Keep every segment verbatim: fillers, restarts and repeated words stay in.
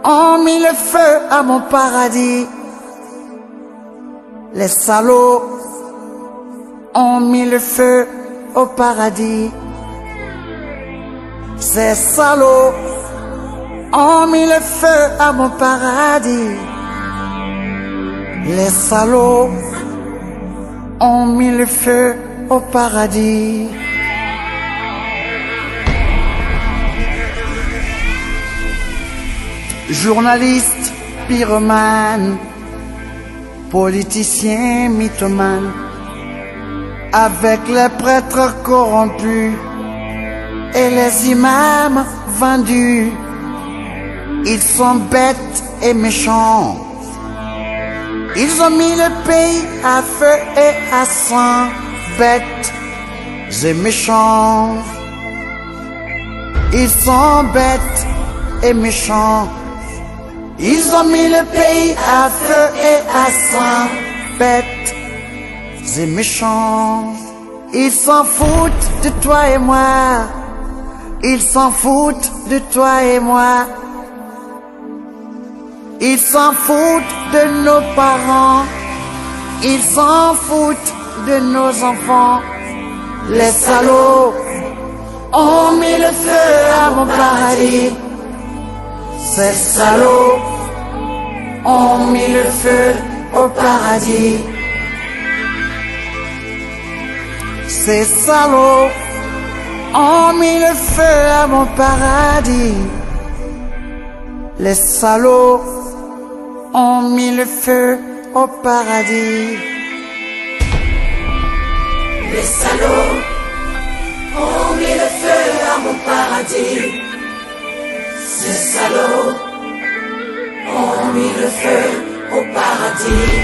On mit le feu à mon paradis. Les salauds ont mis le feu au paradis. Ces salauds ont mis le feu à mon paradis. Les salauds ont mis le feu au paradis. Journaliste pyromane, politicien mythomane, avec les prêtres corrompus et les imams vendus, ils sont bêtes et méchants. Ils ont mis le pays à feu et à sang, bêtes et méchants. Ils sont bêtes et méchants. Ils ont mis le pays à feu et à sang, bêtes et méchants. Ils s'en foutent de toi et moi. Ils s'en foutent de toi et moi. Ils s'en foutent de nos parents. Ils s'en foutent de nos enfants. Les salauds ont mis le feu à mon paradis. Ces salauds ont mis le feu au paradis. Ces salauds ont mis le feu à mon paradis. Les salauds ont mis le feu au paradis. Les salauds ont mis le feu à mon paradis. Ces salauds ont mis le feu au paradis.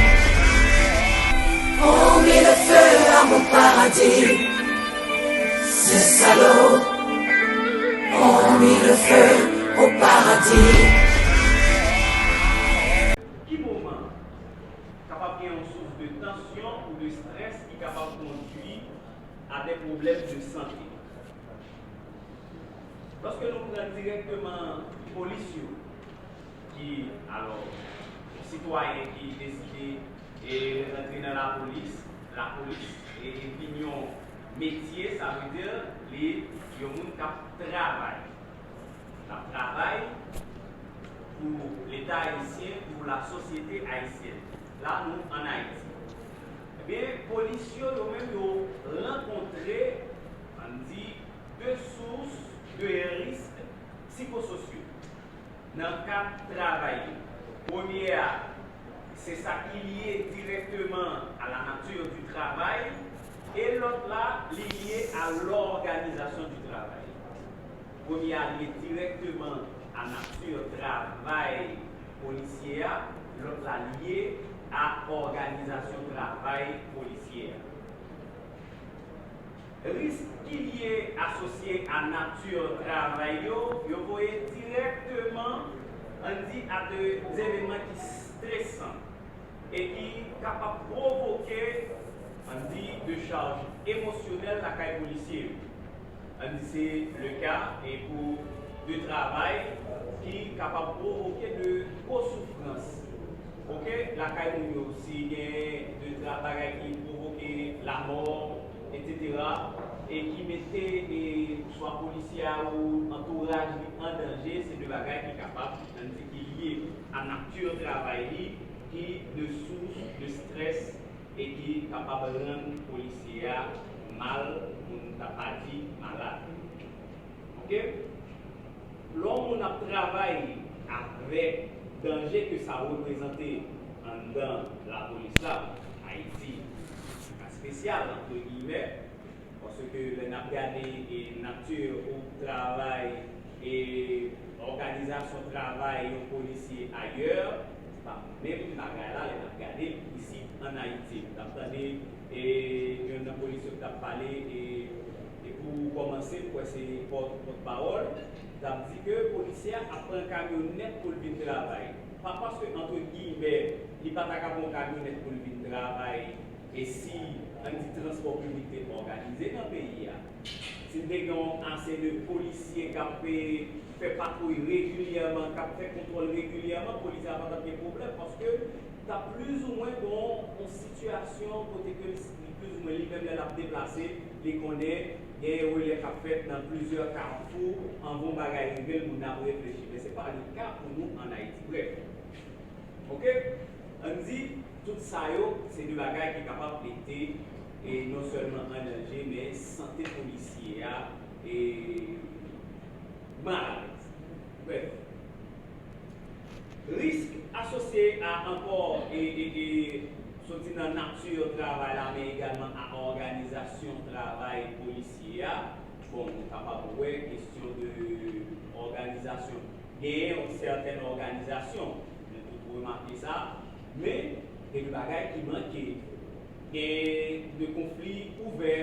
Ont mis le feu à mon paradis. Ces salauds ont mis le feu au paradis. Ki moman kapab gen yon sous de tansyon ou de strès ki kapab kondui a de pwoblèm de sante? Lòske nou pran dirèkteman polis yo, ki, alò, yon sitwayen ki deside e rantre nan lapolis, lapolis e, e vin yon metye, sa vle di li yon moun k ap travay. L ap travay pou Leta ayisyen, pou lasosyete ayisyèn. La, nou ann Ayiti. Ebyen, polis yo, yo menm, yo rankontre, ann di, de sous de risk sikososyo nan kad travay yo. Premye a, se sa ki lye dirèkteman à la nature du travail, e lòt la, li lye à l'organisation du travail. Premye a lye dirèkteman a nati travay polisye a, lòt la lye a òganizasyon travay polisye a. Risk ki lye asosye a nati travay yo, yo voye dirèkteman, ann di, a de evènman ki stresan e ki kapab pwovoke, ann di, de chaj emosyonèl lakay polisye yo. Ann di se le ka e pou de travay ki kapab pwovoke de gwo soufrans. Oke, lakay moun yo, si gen de tra-, bagay ki pwovoke lamò, etsetera, e ki mete, e, swa polisye a ou antouraj li an danje, se de bagay ki kapab, ann di, ki lye a nati travay li, ki de sous de strès e ki kapab rann polisye a mal, pou n ta pa di malad. Oke? Lè yon moun ap travay avèk danje ke sa reprezante anndan lapolis la, Ayiti, se yon ka espesyal, antre giyimè, paske lè n ap gade, e, nati ou travay, e, òganizasyon travay yon polisye ayè, se pa menm bagay la lè n ap gade l isit ann Ayiti. N t ap tande, e, youn nan polisye k t ap pale, e, e pou kòmanse, m kwè se pòt, pòtpawòl, t ap di ke polisye a ap pran kamyonèt pou l vin travay. Pa paske, antre giyimè, li pa ta ka pran yon kamyonèt pou l vin travay, e si, ann di, transpò piblik te òganize nan peyi a, Si n te gen yon ase de polisye k ap fè patwouy regilyèman, k ap fè kontwòl regilyèman, polis la pa t ap gen pwoblèm, paske t ap plizoumwen gon yon sitiyasyon kote ke li plizoumwen li menm lè l ap deplase, li konnen gen relè k ap fèt nan plizyè kafou, anvan yon bagay rive l, moun nan ap reflechi. Men se pa le ka pou nou ann Ayiti. Brèf, oke? Ann di, tout sa yo, se de bagay ki kapab mete, e non sèlman an danje, men sante polisye a, e mal alèz. Brèf, risk asosye a ankò, e, e, e, soti nan nati travay la, men egalman a òganizasyon travay polisye a. Bon, nou kapab wè kesyon de òganizasyon. Genyen yon sètèn òganizasyon, nou tout remake sa, men gen de bagay ki manke. Gen de konfli ouvè,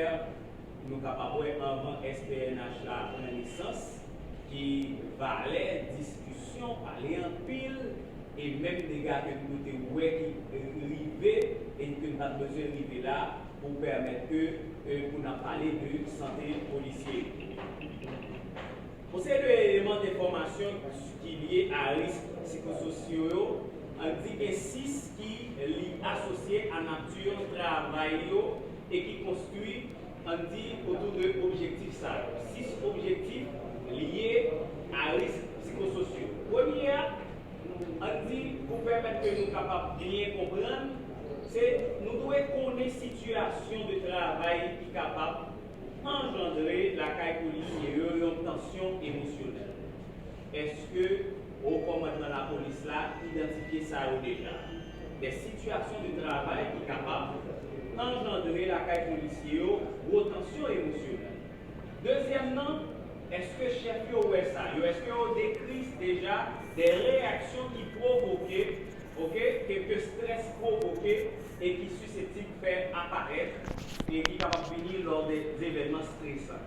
nou kapab wè anvan S P N H la pran nesans, ki valè diskisyon, pale anpil, e menm dega ke nou te wè ki rive, e ke n pa t bezwen rive la, pou pèmèt ke, e, pou n ap pale de sante polisye yo. Yon seri de eleman de fòmasyon ki lye a risk sikososyo yo, ann di gen sis ki li asosye a nati travay yo e ki konstwi, ann di, otou de objektif sa yo. Sis objektif lye a risk sikososyo. Premye a, ann di, pou pèmèt ke nou kapab byen konprann, se nou dwe konnen sitiyasyon de travay ki kapab anjandre lakay polisye yo yon tansyon emosyonèl. Èske wo kòmandman lapolis la idantifye sa yo deja? De sitiyasyon de travay ki kapab anjandre lakay polisye yo gwo tansyon emosyonèl. Dezyèmman, èske chèf yo wè sa yo? Èske yo dekri deja de reyaksyon ki pwovoke, oke, ke, ke strès pwovoke e ki siseptib fè aparèt e ki kapab vini lò de evènman stresan?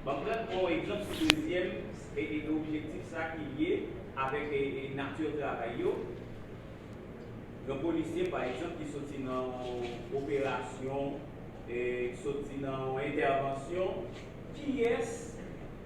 Ban m pran yon egzanp sou dezyèm e, e objektif sa ki lye avèk, e, e nati travay yo. Yon polisye, pa egzanp, ki soti nan yon operasyon, e, soti nan yon entèvansyon, kiyès,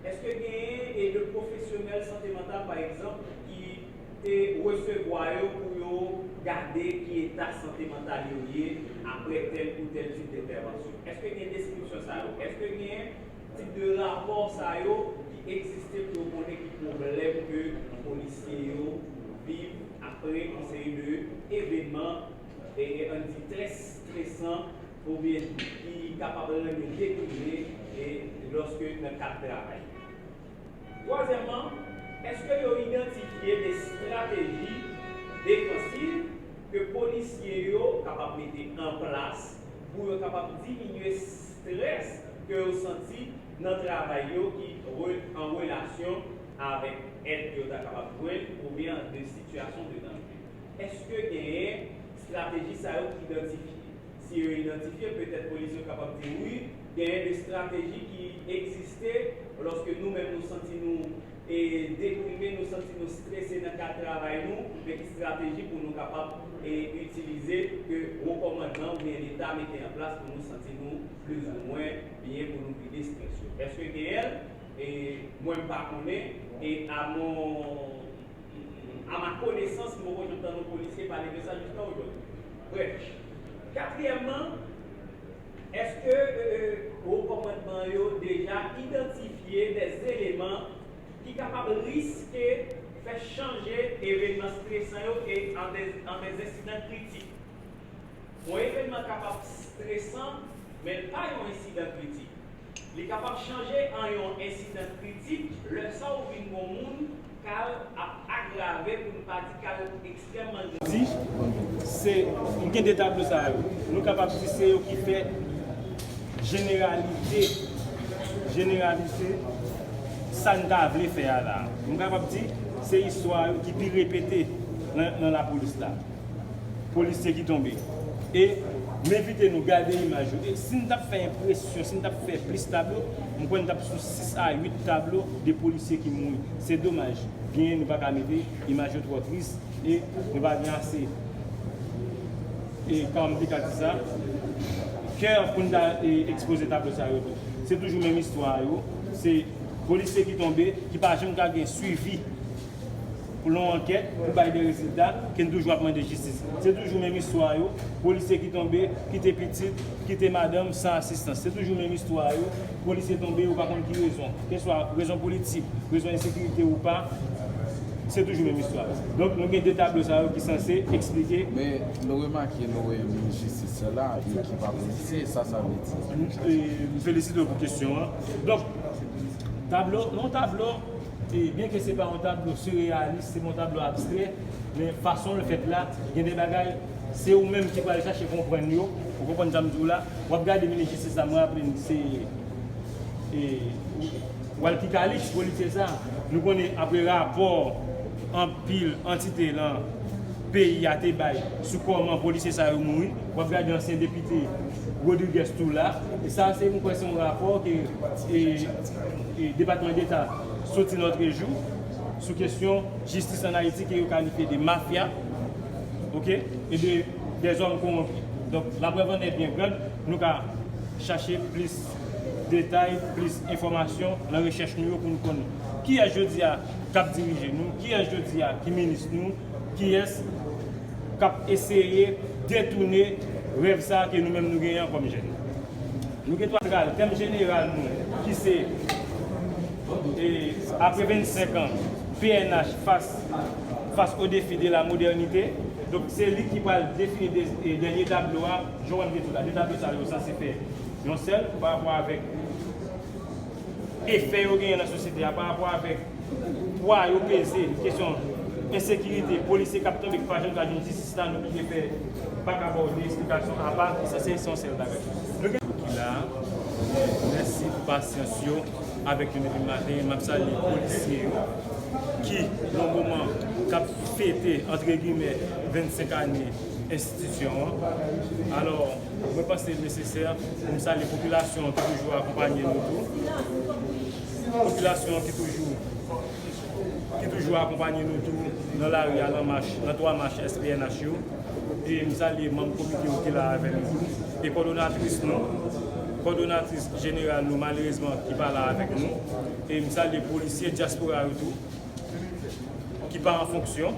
èske genyen, e, de pwofesyonèl sante mantal, pa egzanp, ki te resevwa yo pou yo gade ki eta sante mantal yo ye apre tèl ou tèl tip entèvansyon? Èske gen deskripsyon sa yo? Èske gen tip de rapò sa yo ki egziste pou yo konnen ki pwoblèm ke polisye yo viv apre yon seri de evènman, e, e, ann di, trè stresan oubyen ki kapab rann yo deprime, e, lòske nan kad travay? Twazyèmman, èske yo idantifye de estrateji defansiv ke polisye yo kapab mete an plas pou yo kapab diminye strès ke yo santi nan travay yo ki re-, an relasyon avèk èd yo ta kapab jwenn oubyen de sitiyasyon de danje? Èske genyen estrateji sa yo ki idantifye? Si yo idantifye, petèt polis yo kapab di wi, genyen de estrateji ki egziste lòske nou menm nou santi nou, e, deprime, nou santi nou strese nan kad travay nou, men ki estrateji pou nou kapab, e, itilize ke wo kòmandman oubyen Leta mete an plas pou nou santi nou plizoumwen byen, pou nou vide strès yo? Èske genyen l? E mwen m pa konnen, e a mon a ma konesans, m poko janm tann yon polisye pale de sa jiska ojòdi. Brèf, katriyèmman, èske, e, e, wo kòmandman yo deja idantifye de eleman ki kapab riske fè chanje evènman stresan yo e an de, an de ensidan kritik? Yon evènman kapab stresan, men l pa yon ensidan kritik. Li kapab chanje an yon ensidan kritik lè sa w vin gon moun k al ap agrave, pou n pa di k al ekstrèmman grav. Di, se, m gen de tablo sa yo. Nou kapab di se yo ki fè jeneralite, jeneralite sa n ta vle fè a la. M kapab di se istwa yo ki pi repete nan, nan lapolis la. Polisye ki tonbe. E m envite nou gade imaj yo. E si n t ap fè enpresyon, si n t ap fè plis tablo, m kwè n t ap sou sis a uit tablo de polisye ki mouri. Se domaj, byen nou pa ka mete imaj yo twò tris e nou pa gen ase, e kòman m te ka di sa, kè pou n ta, e, ekspoze tablo sa yo tou. Se toujou menm istwa yo. Se polisye ki tonbe, ki pa janm ka gen swivi pou yon ankèt, pou bay de rezilta, ke n toujou ap mande jistis. Se toujou menm istwa yo, polisye ki tonbe, kite pitit, kite madanm san asistans. Se toujou menm istwa yo, polisye tonbe, ou pa konn ki rezon. Keswa rezon politik, rezon ensekirite ou pa, se toujou menm istwa yo. Donk, nou gen de tablo sa yo ki sanse eksplike. Men nou remake, nou wè minis jistis la, e ki pa polisye, sa, sa vle di? M, e, m felisite w pou kesyon an. Donk, tablo, yon tablo, e, byen ke se pa yon tablo sireyalis, se pa yon tablo abstrè, men fason l fèt la, gen de bagay, se ou menm ki pral chache konprann yo, ou konprann sa m di w la, w ap gade minis jistis la, m raple m se, e, Walky Calich, polisye sa, nou konnen apre rapò anpil antite lan peyi a te bay sou kòman polisye sa yo mouri. W ap gade ansyen depite Rodriguez tou la. E sa, se, m kwè se yon rapò ke, e, e, Depatman Deta soti lòtrejou sou kesyon jistis ann Ayiti ke yo kalifye de mafya, oke, e de, de zòm kowonpi. Donk, laprèv an nèt byen grand, nou ka chache plis detay, plis enfòmasyon nan rechèch nou yo pou nou konn kiyès jodi a k ap dirije nou, kiyès jodi a ki minis nou, kiyès k ap eseye detounen rèv sa a ke nou menm nou genyen an kòm jèn. Nou gen twa tral, tèm jeneral nou, ki se, e, après vingt-cinq ans, P N H face, face au défi de la modernité. Donk, se li ki pral defini de, e, dènye tablo a, jan w ap gade la. De tablo sa yo sanse fè yon sèl pa rapò avèk efè yo genyen nan sosyete a, pa rapò avèk pwa yo peze, kesyon ensekirite, polisye k ap tonbe, ki pa janm ka jwenn jistis la, nou kite fè, pa ka ba w de esplikasyon apa, sa se yon sèl bagay. Nou gen ki la, mèsi pou pasyans yo avèk nou depi maten, m ap salye polisye yo, ki, nan moman, k ap fete, antre gimè, vennsenk ane enstitisyon an. Alò, mwen panse l nesesè pou m salye popilasyon an ki toujou akonpanye nou tou. Popilasyon an ki toujou, ki toujou akonpanye nou tou nan lari a, nan mach, nan twa mach S P N H yo. E m salye manm komite yo ki la avè nou tou. E kòdonatris nou, kòdonatris jeneral nou, malerezman, ki pa la avèk nou. E m salye polisye dyaspora yo tou, ki pa an fonksyon.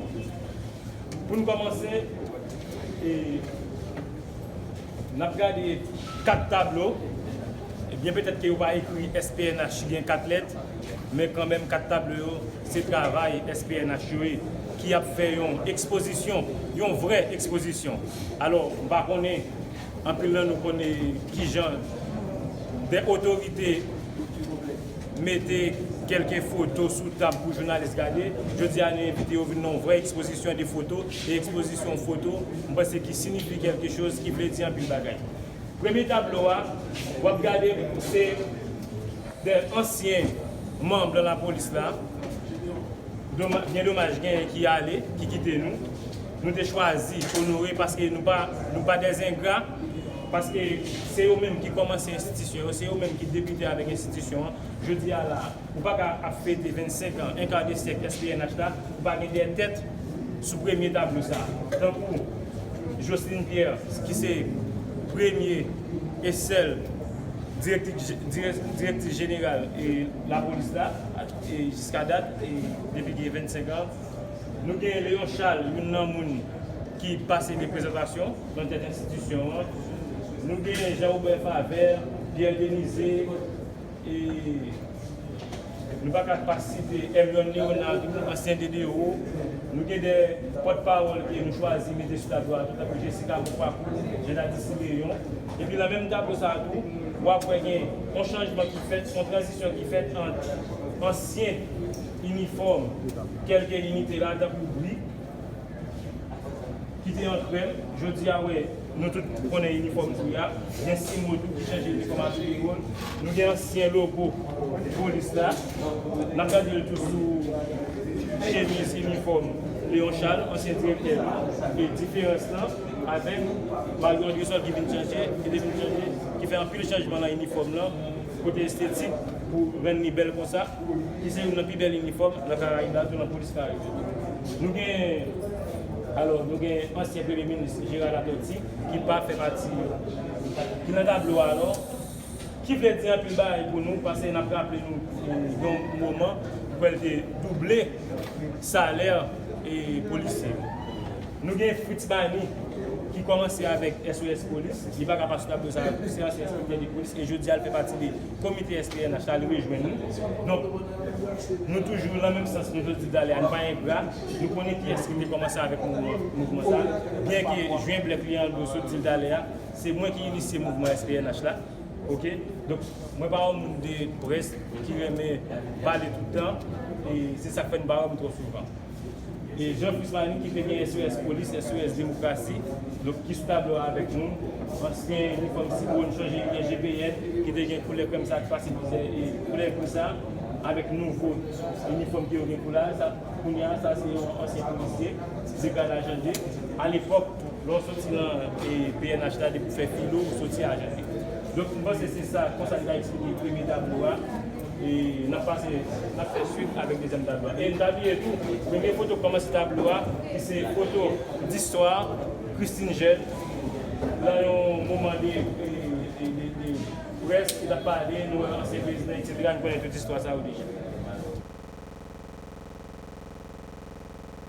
Pou n kòmanse, e, n ap gade kat tablo. Ebyen, petèt ke yo pa ekri S P N H gen kat lèt, men kanmenm kat tablo yo, se travay S P N H yo ye, ki ap fè yon ekspozisyon, yon vrè ekspozisyon. Alò, m pa konnen, anpil nan nou konnen kijan de otorite mete kèlke foto sou tab pou jounalis gade. Jodi a, nou envite yo vin nan yon vrè ekspozisyon de foto. E ekspozisyon foto, m panse ki siyifi kèlke choz, ki vle di anpil bagay. Premye tablo a, w ap gade, se de ansyen manm nan lapolis la. Doma-, byen domaj, genyen ki ale, ki kite nou. Nou te chwazi onore paske nou pa, nou pa dèzengra, paske se yo menm ki kòmanse enstitisyon yo, se yo menm ki debite avèk enstitisyon an. Jodi a la, ou pa ka ap fete vennsenk an, en ka de syèk S P N H la, ou pa gen de tèt sou premye tablo sa. Tankou Jocelyne Pierre, ki se premye e sèl direktris, dirè-, direktris jeneral e lapolis la, e jiska dat, e depi gen vennsenk an. Nou gen Léon Charles, youn nan moun ki pase de prezantasyon nan tèt enstitisyon an. Nou gen Jean Robert Favre, Pierre Denizé, e nou pa ka pa site Hermione Léonard, ansyen D D O. Nou gen de pòtpawòl ke nou chwazi mete sou tablo a tou, tankou Jessica Mokwaku, Jeanady Siméon. Epi nan menm tablo sa a tou, w ap wè gen yon chanjman ki fèt, yon tranzisyon ki fèt ant ansyen inifòm kèlke inite la, tankou bri, ki te an krèm, jodi a, wè, nou tout konnen inifòm bri a. Gen Simo tou ki chanje inifòm a Simo. Nou gen ansyen logo polis la. N ap gade l tou sou chemiz inifòm Léon Charles, ansyen direktè nou. E diferans lan avèk Mario Andresol ki vin chanje, ki te vin chanje, ki fè anpil chanjman nan inifòm lan, kote estetik pou rann li bèl konsa, ki se youn nan pi bèl inifòm nan Karayib la, tou nan polis Karayib yo. Nou gen, alò, nou gen ansyen premye minis Gérard Latortue, ki pa fè pati, ki nan tablo a, alò, Ki vle di anpil bagay pou nou, paske n ap raple nou, e, yon moman, kwè l te double salè, e, polisye yo. Nou gen Fritz Barny, ki kòmanse avèk S O S Polis, li pa ka pa sou tablo sa, se ansyen enspektè de polis, e jodi a, l fè pati de komite S P N H la, li rejwenn nou. Donk, nou toujou nan menm sans, nou te di talè a, nou pa engra, nou konnen kiyès ki te kòmanse avèk mouvman, mouvman sa. Byenke Jwen Blèf li an dlo sot di l talè a, se mwen ki inisye mouvman S P N H la. Ok? Donk, mwen pa yon moun de près ki renmen pale tout tan, e se sa k fè n pa wè m twò souvan. E Jean Fritz Barny ki te gen S O S Polis, S O S Demokrasi, donk ki sou tablo a avèk nou, ansyen inifòm Sibwon chanje gen G P N, ki te gen koulè krèm sa ak fasil, e koulè gri sa, avèk nouvo inifòm ki yo gen koulè a, sa, kounye a, sa se yon ansyen polisye, degradè ajan de. Alepòk, lè w soti nan, e, P N H la, depi w fè filo, w soti ajan de. Donk, m panse se sa, konsa n ka eksplike premye tablo a. E n ap pase, n ap fè swit avèk dezyèm tablo a. E n pa bliye tou, premye foto k kòmanse tablo a, ki se foto distwa Christine Jeune, nan yon moman de, de, de, de près, ki t ap pale, nou wè ansyen prezidan, etsetera, nou konnen tout istwa sa yo deja.